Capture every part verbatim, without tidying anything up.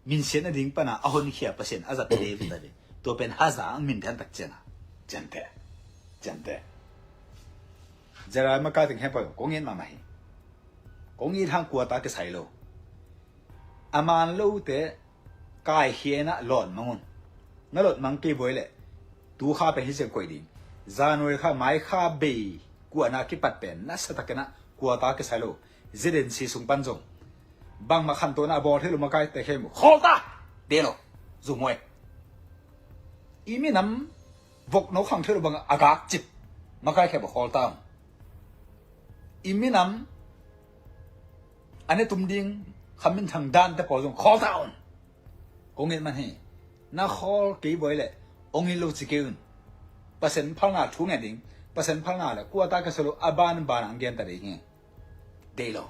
Minsiatna ding pana a honkhia Pasian a zat David a ve. Tua pen haza ang min pian tak cianga. Ciante. Ciante. Jeremiah makai teng hempoi kong it mahmah hi. Kong it hang kuata kisai lo. A man lote kaikhia inah lawt mang un. Na lawt mang kei buai leh tu kha pen hi ciang koih ding. January kha mai kha bei kuana kipat pen na sa takinah kuata kisai lo. Zedensi sung pan zong bangmah khantohna a bawl thei lo makaite khe mu khawlta. De lo. Zumhuai. I minam vokno khang thei lo bang a gakcip makai khe ba khawlta. I minam a ne tum ding khaminthang dante pawl zong khawlta un. Kong it man hi. Na khawl kei buai leh ong it lo ci kei un. Pasian phalna thu ngen ding. Pasian phalna le kuata ka solo a ban ban ang gen ta ding hi. Dei lo.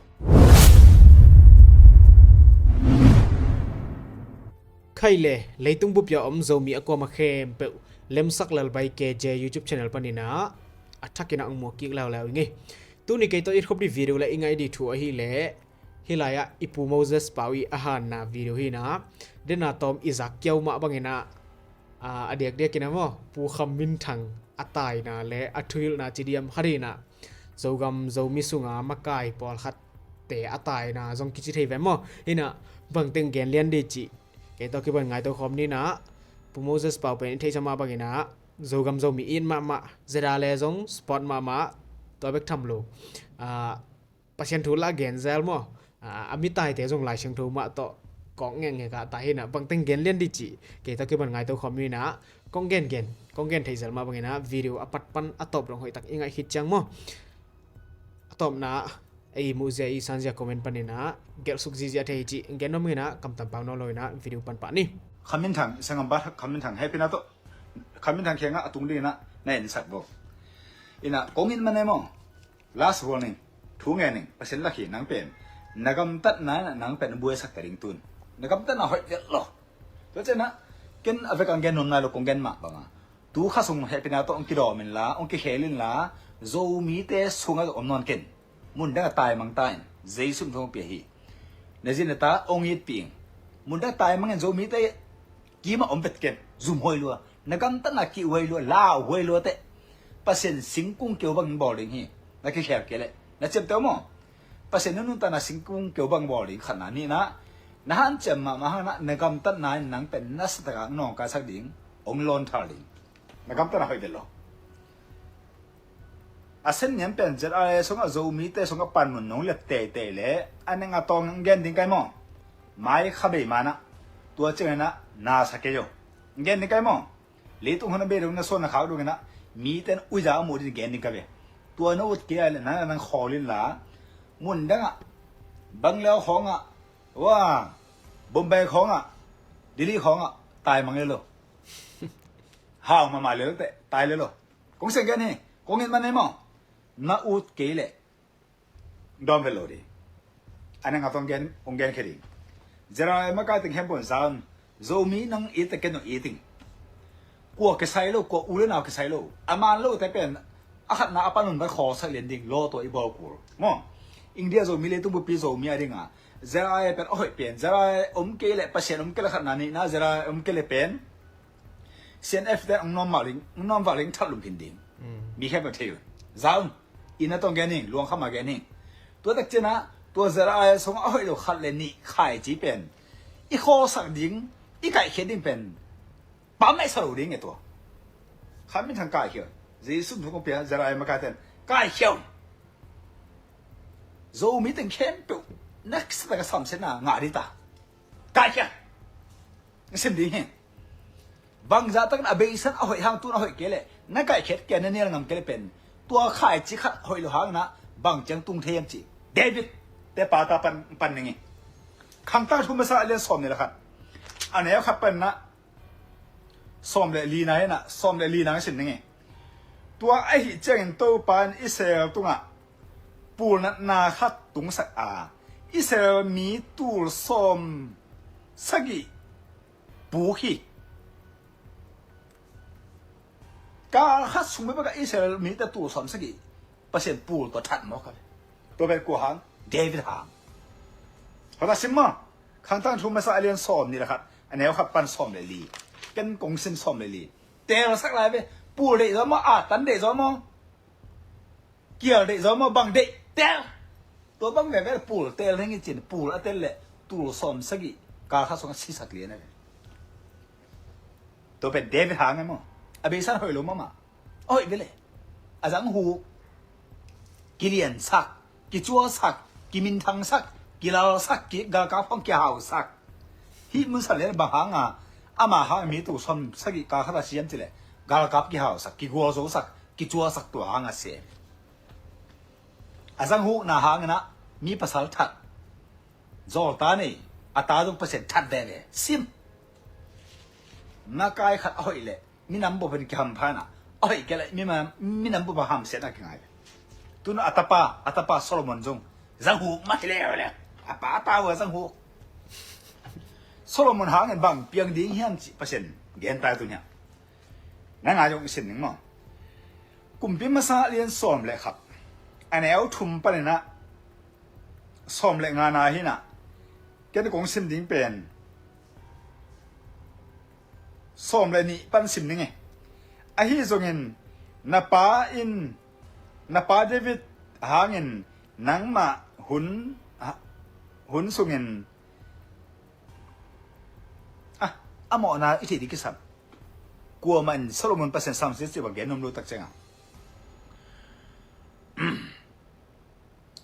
Khai le leitung bupia om Zomi a kuama khempeuh lemsak lalbai K J YouTube channel paninah a thakinah ang muak kik laulau ing ei. Tuni kei tawh it khop di video le i ngaih di thu ahi leh hih lai-ah i Pu Moses Pau i a hanna video hi inah dena tawm i zak kiau mah banginah a diakdiakin a maw Pu Kham Min Thang a taina le a thuhilhna ci diam kha dinah Zogam Zomi sunga makai pawlkhatte a taina zong kici thei ve maw? Hinah bangteng gen lian di cih kei tawh kiban ngaito khawm ninah Pu Moses Pau pen i theihsa mah banginah Zogam Zomi it mahmah zeda le zong sport mahmah tua bek tham lo. Pasian thu lah gen zel maw? A mitaite zong Lai Siangtho mah tawh kong ngekngek ah ta hinah bangteng gen lian di cih kei tawh kiban ngaito khawm ninah kong gen gen kong gen thei zel mah banginah video a pat pan a tawp dong hoih tak i ngaih khit ciang maw? A tawpna ei muhzia i sanzia comment paninah gelhsuk zizia thei cih gen nuam inah kamtam pau nawn lo inah video pan pah ni. Khaminthang sangam bat Khaminthang hepina tawh Khaminthang khiangah a tung dinginah na ensak bo. Inah kong it man e maw? Last warning. Thu ngen ning Pasian lak hi nang pen na gamtatna inah nang pen buaisak ta ding tun. Na gamtatna hoih velh lo. Tua cianah ken a vek ang gen nuam nai lo kong gen mah banga tu kha sung hehpihna tawh ong kidawm inla ong kikhel inla Zomite sungah om nawn ken. Mundang a taimang ta in Jesu min thong pia hi. Na zin a ta ong itpih ing. Mundang a taimang in Zomite kimah om vet ken. Zum huai lua. Na gamtatna kih huai lua, lau huai lua teh. Pasian singkung keu bangin bawl ding hi. Na kikhel kei leh na ciamteh maw? Pasian nuntakna singkung keu bang bawl ding khatna nihna. Na hanciam mahmah hangna na gamtatna in nang pen na sataka nawngkaisak ding. Ong lawnthal ding. Na gamtatna hoih vet lo. A sen niam pen Z R A sungah Zomite sungah panmun nong let teitei le a neng a tawng ang gen ding kai maw? Mai kha bei manah tua cianginah na sa kei yo. Ang gen ding kai maw? Leitung hona bei dong na suan na khak donginah mite na uiza a muh din gen ding ka ve. Tua na ut kei a le nang nang khawl inla mundangah Bangalore khawngah wa Bombay khawngah Delhi khawngah taimang le lo. Hau mahmah le lo teh tai le lo. Kong siang gen hi. Kong it man hi maw? Na ut kei leh dawm vet lo ding. A nang a tong gen ong gen khe ding. Zera makai teng hempon zaun Zomi nang it a ken nong it ing. Kua kisai lo kua u le nau kisai lo a man lo te pen a khatna a panun bai khawsak lian ding law tua i bawl kul maw? India Zomi leitung bupi Zomi a dinga Zera pen a hoih pen Zera om kei le Pasian om kei le khatna nihna Zera om kei le pen C N F te ong nuam vak ling ong nuam vak ling that lum khin ding. Mi khempeuh thei uh zaun. Ina tong gen hing luang khama gen hing. Tua tak cianah tua Zera song a hoih lo khat le nih khaici pen i khawsak ding i kaihkhiat ding pen pammaih sa lo ding e tua. Khan min thang kaikhia uh Jesu thu kong pia Zera makai ten kaikhia uh. Zomi teng khempeuh naksa taka samsiatna ngah ding ta. Kaikhia. Sim ding hi. Bangzah takin a beisan a hoih hang tun a hoih kei leh na kaihkhiat kia na nial ngam kei leh pen tua khaici khat hoih lo hangna bang ciang tung thei hiam ci David te pata pan pan ning hi. Khangtang thu masa a lian sawm ni le khat a neu khat panna sawm le lina hina sawm le lina sim ning hi. Tua ahi ciangin Topa in Israel tungah pulnatna khat tungsak a Israel mi tul sawm sagih puk hi. Kal khat sung bek a Israel mite tul sawm sagih Pasian pul tua that mawk a ve. Tua pen kua hang David hang. Hota sim maw? Khangtang thu masa a lian sawm nih le khat, a neu khat pan sawm le li. Ken kong sim sawm le li. Telsak lai ve. Pul deih zaw maw, atan deih zaw maw, kial deih zaw maw, bang deih, tel. Tua bang veve pul tel heng i cin, pul a tel le tul sawm sagih kal khat sungah sisak lian a ve. Tua pen David hang e maw. A beisan hoih lo mahmah. A hoih ve le. A zang huk, kiliansak, kicuasak, kiminthangsak, kilalsak, ki galkap hong kihausak. Hih mun san le bang hanga ama hang mi tul sawm sagih kal khat a siam cileh galkap kihausak, kigualzosak, kicuasak tua hanga siam. A zang hukna hangin ah mi pasal that, zawlta nei, a ta zong Pasian that veve. Sim. Makai khat a hoih leh minam bup in kihampha in ah, a hoih kei leh minam, minam bup a hamsiatna kingai ve. Tun a tapa, a tapa Solomon zong zang huk mah hi leuleu. A pa a ta uh a zang huk. Solomon hangin bang piang ding hiam cih Pasian gen tai tun hiam. Na ngai zong i sin ning maw. Kumpi masa lian sawm le khat, a neu thum panin ah sawm le ngana hi in ah, ken kong sim ding pen sawm le nih pan sim ning e. Ahi zongin na pa in, na pa David hangin nangmah hun, hun sungin, ah, a mawhna i theih ding kisam. Kuamah in Solomon Pasian samsiat cih bang gen nuam lo tak ciangah,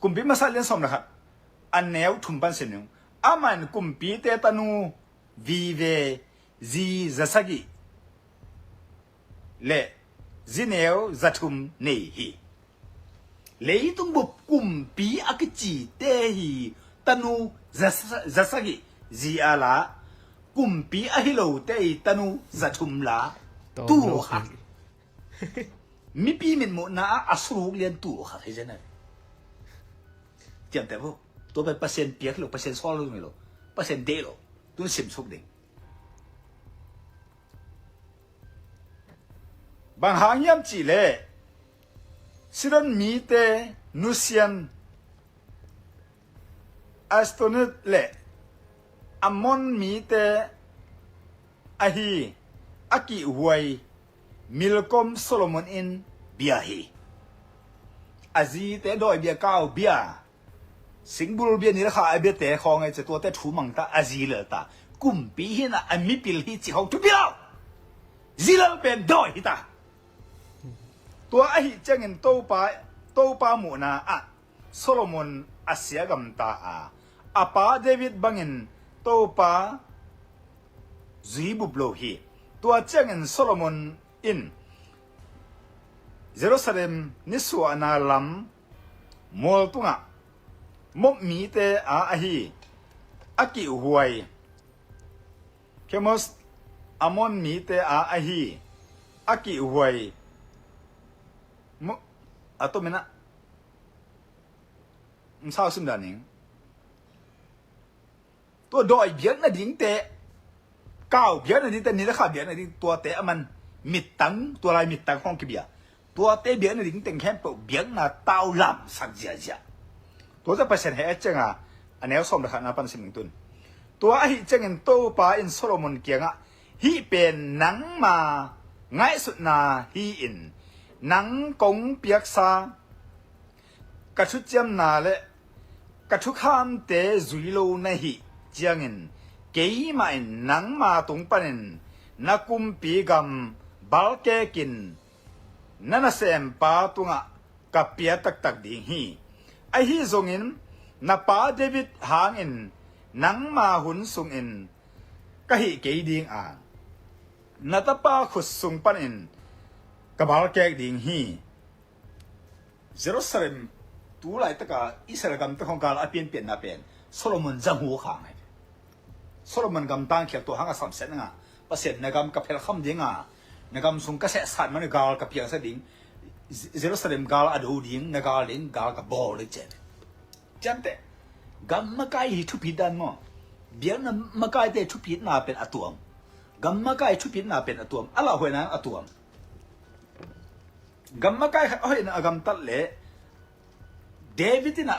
Kumpi masa lian sawm le khat, a neu thum pan sim ning. Amah in kumpite tanu vive zi za sagih le zi neu za thum nei hi. Leitung bup kumpi a kicite hi tanu za, za sagih zi a la, kumpi a hi lote hi tanu za thum la. Tul khat. Mipi mitmuhna ah a suluk lian tul khat hi zen a. Ciamteh vo. Tua pen Pasian piak hi lo, Pasian sawl lo hi lo, Pasian deih lo. Tun simsuk ding. Bang hang hiam cih leh Sidon mite nusian Astonit le Ammon mite ahi a kihhuai Milkom Solomon in bia hi. A zite dawi bia, kau bia, singbul bia, ni le kha a biate khawng ei cia, tuate thu mangta a zi lelta. Kumpi hi in ah a mipil hi cih khawng thupi lo. Zi lel pen dawi hi ta. Tua ahi ciangin Topa, Topa muhna ah Solomon a sia gamta a, a pa David bangin Topa zui bup lo hi. Tua ciangin Solomon in Jerusalem nisuahna lam mual tungah Moab mite a ahi a kihhuai Kemos, Ammon mite a ahi a kihhuai Mo-, a tomin ah, n sau sim dan ning. Tua dawi biakna dingte, kau biakna dingte, ni le kha biakna ding, tuate a man mittang, tua lai mittang khawng kibia. Tuate biakna ding teng khempeuh biakna tau lamsak ziahziah. Tua teh Pasian heh a cianga a neu sawm le khatna pan sim ning tun. Tua ahi ciangin Topa in Solomon kiangah, hih pen nangma ngaihsutna hi-in, nang kong piaksa ka thuciamna le ka thukhamte zui lo na hih ciangin, keimah in nangma tung panin na kumpi gam balkekin na nasempa tungah ka pia taktak ding hi. Ahi zongin na pa David hangin nangma hun sungin ka hih kei ding a, na tapa khut sung panin ka balkek ding hi. Jerusalem, tu laitaka Israel gamte khawng gal a pianpianna pen Solomon zang hu kha ngai. Solomon gamtang khial tua hanga samsiat nanga, Pasian, na gam ka phelkham dinga, na gam sung ka sehsat mana gal ka piangsak ding, Jerusalem gal a do ding, na gal ding gal ka bawl ding ci. Ciamteh, gam makai hi thupit dan maw? Biakna makaite thupitna pen a tuam. Gam makai thupitna pen a tuam. A lauhuaina a tuam. Gam makai khat a hoihna a gamtat leh David in a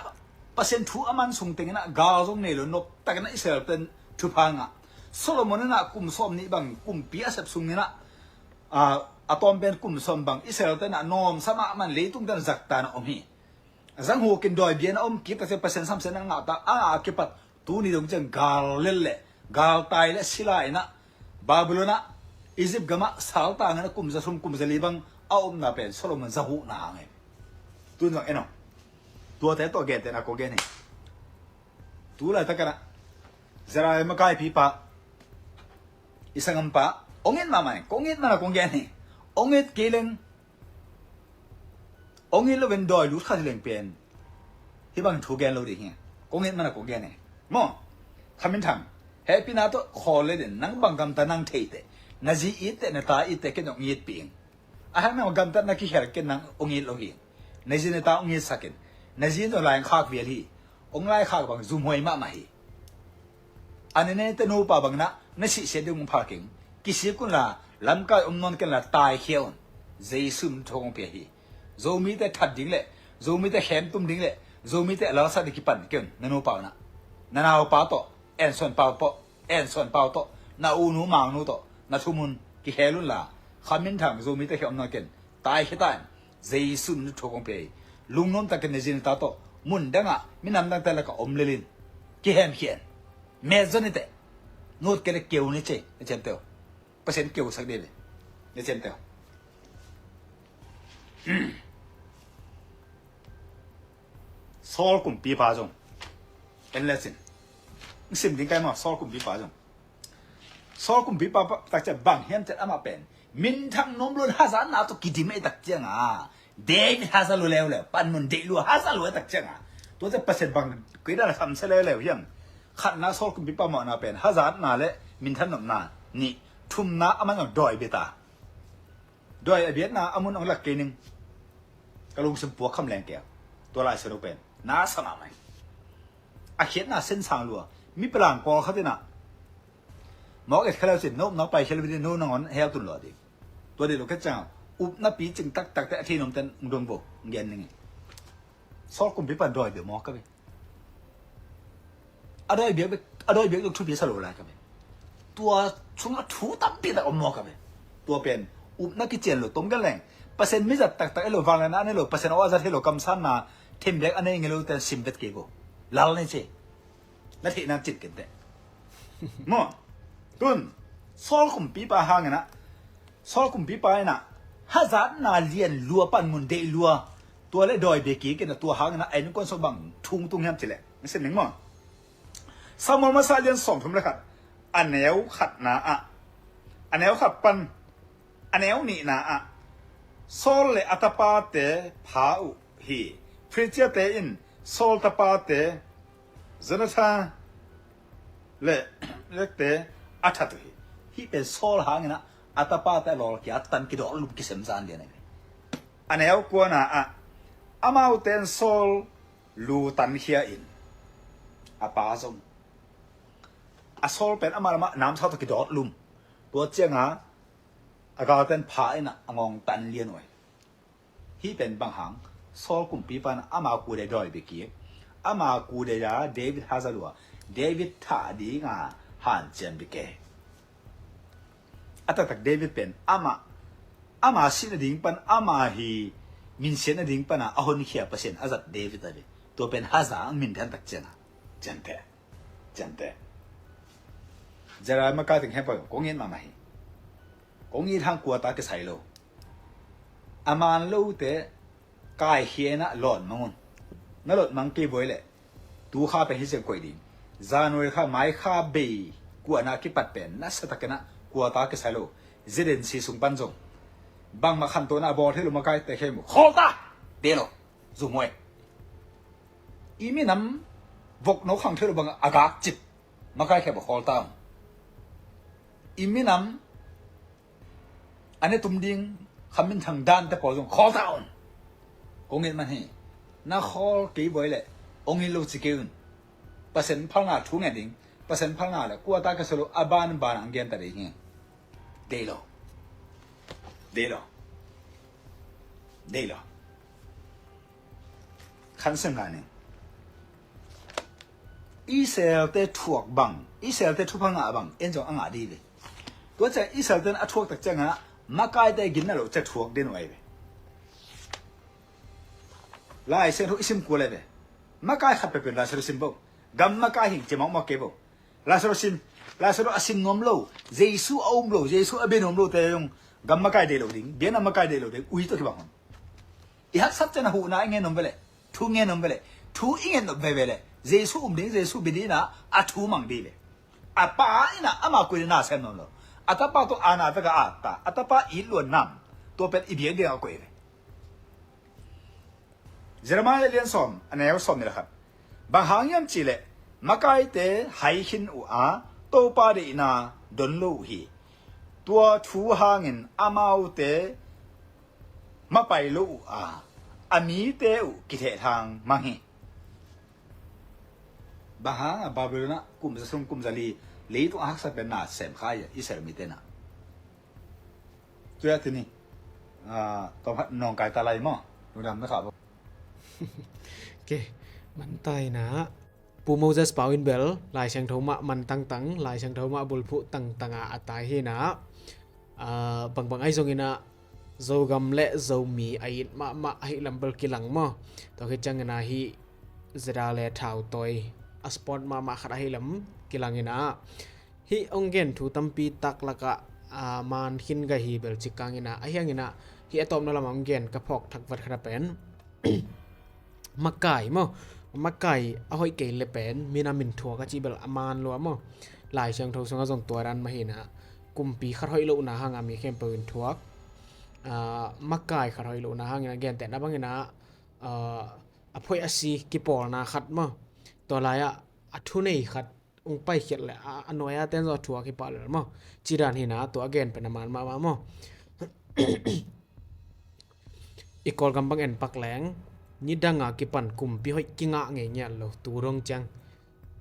Pasian thu a man sung teng inah gal zong nei lo, nop takin ah Israel ten thupha ngah. Solomon inah kum sawm nih bang kumpi a sep sung inah, a, a tawm pen kum sawm bang Israel ten ah nawmsa mahmah in leitung ten ah zakta in ah om hi. Zanghukin dawi bia in ah om kip ta ciang Pasian samsiatna ngah ta a, a kipat tuni dong ciang gal lel le, gal tai le sila inah Babylon ah, Egypt gamah saltang inah kum za thum kum za li bang a omna pen Solomon zahukna hang hi. Tun zong en aw. Tuate tawh gentehna kong gen hi. Tu laitak inah Zechariah makaipipa, i sanggampa, ong it mahmah in, kong it mana kong gen hi. Ong it kei leng, ong it loin dawi lut khat hi leng pen hih bang thu gen lo ding hi. Kong it mana kong gen hi. Maw, Kha Min Thang, hehpihna tawh khawl le din, nang bang gamta nang thei teh, na zi it teh, na ta it teh, ken ong itpih ing. A hang nang gamtat na kikhel ken nang ong it lo hi. Na zi na ta ong itsak in. Na zi in zong lai ong khak vial hi. Ong lai khak bang zumhuai mahmah hi. A nene te nupa bang inah na sihsiat ding ong phal keng. Kisik unla, lamkai om nawn kenla, taikhia un. Jesu min thawng ong pia hi. Zomite that ding le, Zomite khem tum ding le, Zomite a lalsak ding kipan kei un, na nupa unah. Na naupa tawh, Ensuan Pau tawh, Ensuan Pau tawh, na unu mangnu tawh, na thumun kikhel unla, Kha Min Thang Zomite khem om nawn ken, taikhia ta in, Jesu min thawng ong pia hi. Lungnuam takin na zi na ta tawh, mun dangah, minam dangte lakah om lel in. Kihemkhia in. Met zon hi teh. Nut kei le keu ni cei, na ciamteh uh. Pasian keusak dih ve. Na ciamteh uh. Saul kumpipa zong en le cin. Sim ding kai maw, Saul kumpipa zong. Saul kumpipa pa, tak ciang bang hiam ciang amah pen minthang nuam lo in hazatna tawh kidim ahih tak ciangah David haza lua leuleu, panmun deih lua, haza lua ahih tak ciangah tua ciang Pasian bang kei dan a samsia leuleu hiam? Khatna Saul kumpipa mawhna pen hazatna le minthang nopna, nih, thumna a man zong dawi bia ta. Dawi a biatna a mun ong lak kei ning. Ka lungsim puak kham leng kei a. Tua Lai Siangtho pen na sa mahmah hi. A khiatna sensang lua. Mi palang kawlkhat inah mawk et kha leu cin, no upna pai khia lo ding, no nangawn hel tun lo ding. Tua dih lo kei ciang upna picing taktak te a thei nuam ten ong dong vo, ong gen ning hi. Saul kumpipa in dawi bia mawk ka ve. A dawi biak, a dawi biak zong thupi sa lo lai ka ve. Tua sungah thu tampi tak om mawk ka ve. Tua pen upna kician lo tom ka leng. Pasian mizat taktak hi lo, vangliatna a nei lo, Pasian aw a zat hi lo, kamsanna thembeek a nei ngei lo ten sim vet kei vo. Lal nei ci. Na theihna cit kei teh. Maw. Tun Saul kumpipa hang inah, Saul kumpipa inah hazatna lian lua, panmun deih lua, tua le dawi bia kik inah, tua hang inah a innkuan sung bang thu tung hiam cih leh, na sim ning maw. Samuel masa lian sawmthum le khat, a neu khatna ah, a neu khat pan a neu nihna ah, Saul le a tapate pha uh hi. Filistia-te in Saul tapate Jonathan le Lekte a that uh hi. Hih pen Saul hang inah a tapate a lawlkia tan kidawt lum kisem zan lian ahi. A neu kuana ah, amaute in Saul lu tankhia in, a pa zong, a Saul pen amah lamah namsau tawh kidawt lum. Tua ciangah a galte in pha inah a ngawng tan lian uh hi. Hih pen bang hang, Saul kumpipa in ama kudei dawi bia kik, ama kudei a David haza lua, David thah dinga hanciam bia kei. A taktak David pen ama, ama sih nading pan, ama hi minsiat nading pana a honkhia Pasian a zat David a ve. Tua pen haza a min dan tak cianga. Ciamteh. Ciamteh. Zechariah makai teng hempoi kong it mahmah hi. Kong it hang kuata kisai lo. A man lote kaikhia inah lawt mang un. Na lawt mang kei voi leh tu kha pen hi ciang koih ding. January kha, mai kha bei kuana kipat pen nasa takinah kuata kisai lo. Zedensi sung pan zong bangmah khantohna a bawl thei lo makaite khe mu khawlta. Te lo. Zumhuai. I minam vokno khang thei lo bangah a gakcip makai khe bawh khawlta. I minam a ne tum ding kha minthang dante pawl zong khawlta un. Kong it man hi. Na khawl kei voi leh ong it lo ci kei un. Pasian phalna thu ngen ding. Pasian phalna le kuata ka solo a ban ban ang gen ta dei hi. Dei lo. Dei lo. Dei lo. Khan sem la ning. Israel-te thuak bang, Israel-te thupha ngah bang en zong a ngah dih ve. Tua ciang Israel-te a thuak tak ciangah makaite gin na lo ciang thuak den uh ahi ve. Lai Siangtho i sim kul ahi ve. Makai khat peuhpeuh Lai Siangtho sim bo. Gam makai hing ci mawkmawk kei bo. Lai Siangtho sim, Lai Siangtho a sim nuam lo, Jesu a um lo, Jesu a bia nuam lo te zong gam makai deih lo ding, biakna makai deih lo ding, ui tawh kibang hon. I haksat ciang a huhna i ngen om ve leh, thu ngen om ve leh, thu i ngen om veve leh Jesu um ding, Jesu bia ding inah a thu mang dih ve. A Pa inah ama kuileh na sem nuam lo. A Tapa tawh a na veka a ta, a Tapa it luan nam, tua pen i biak ding a koih ve. Jeremiah lian sawm, a neu sawm ni le khat. Bang hang hiam cihleh makaite hai khin uh a, Topa deihna don lo uh hi. Tua thu hangin amaute mapai lo uh a, a mite uh kithehthang mang hi. Bang hang a Babylon ah kum za sung kum za li leitung a haksa pen na sem kha hi a, Israel mite na. Tuya tuni, ah, tawm khat nawngkai ta lai maw? Lungdam na kha bo. Ke, man tai na. Pu Moses Pau in bel Lai Siangtho mah man tangtang, Lai Siangtho mah bulphuh tangtang a a tai hi na. Ah, bangbang ahi zongin ah Zogam le Zomi a it mahmah ahi lam bel kilang maw? Tua khit ciangin ah hih zeda le thautawi a sport mahmah khat ahi lam kilang in ah hih hong gen thu tampi tak lakah, ah, man khin gai hi bel cik kang in ah, ahi hangin ah hih a tawpna lamah hong gen ka phawk thak vat khat a pen makai maw? Makai a hoih kei le pen mina min thuak a cih bel a man lua maw? Lai Siangtho sungah zong tua dan mah hi na, kumpi khat hoih lohna hangah mi khempeuh in thuak. Ah, makai khat hoih lohna hangin a gentehna bangin ah, ah, a phoih a si kipawlna khat maw? Tua lai-ah a thunei khat hong paikhiat le a, a nuai-a ten zaw thuak hi pah lel maw? Cidan hi na, tua a gen pen a man mahmah maw? I Kawlgam bang en pak leng, nidanga kipan kumpi hoih kingah ngei ngiat lo, tu dong ciang.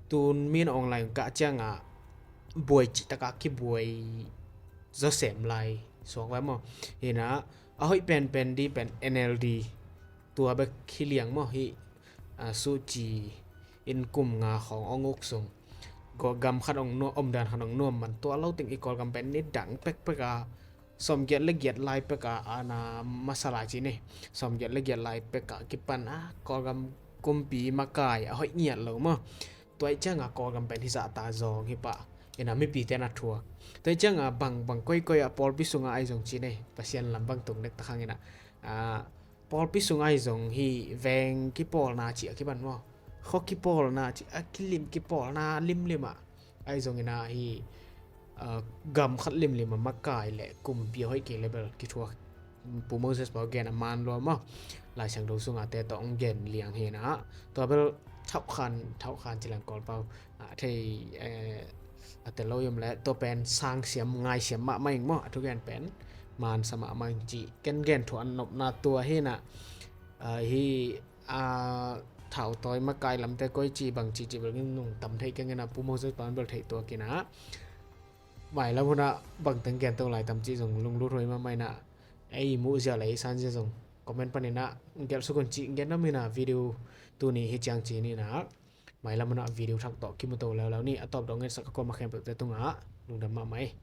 Tun min a ong lai kah ciangah buai cihtakah kibuai zawsem lai suak vai maw? Hi na, a hoih penpen di pen N L D tua bek hi liang maw? Hih, ah, Suu Kyi in kum nga khawng ong uk sung, gam khat ong nuam, omdan khat ong nuam man tua lo teng i Kawlgam pen nidang pekpek a, sawmgiat le giat lai pek a, a na masa lai ci ni. Sawmgiat le giat lai pek a kipan a Kawlgam kumpi makai a hoih ngiat lo maw? Tua ih cianga Kawlgam pen hi zahta zawng hi pah. Ina mipite na thuak. Tua ih cianga bang, bang koikoi a pawlpi sunga ahi zong ci ni. Pasian lam bang tung nek ta khang ina. Ah, pawlpi sunga ahi zong hi veng kipawlna ci a kipan maw? Khaw kipawlna ci a kilim kipawlna limlim ah. Ahi zongin ah hi, ah, gam khat limlim a makai le kumpi a hoih kei le bel kithuak. Pu Moses Pau gen a man lua maw? Lai Siangtho sunga te tawh ong gen liang hi na. Tua bel thauhkhan, thauhkhan ci leng Kawl pau, ah, thei, eh, a tel lo yom le tua pen sang siam, ngai siam mahmah ing maw? A thugen pen man sa mahmah ing ci. Ken gen thuah nopna tua hi na. Ah, hi, ah, thautawi makai lamte koi ci bang ci ci bel nung tam thei keng ina Pu Moses Pau bel thei tua kina. Mailam hunah bangteng gen to lai tam ci zong lunglut huai mahmah ina. Ei muh zia le ei san zia zong comment panina gelh sukun ci gen na mina video tuni hi ciang ci nina. Mailam hunah video thak tawh kimu to leuleu ni. A tawp dong ngetsak a koma khempeuhte tungah lungdam mahmah ei.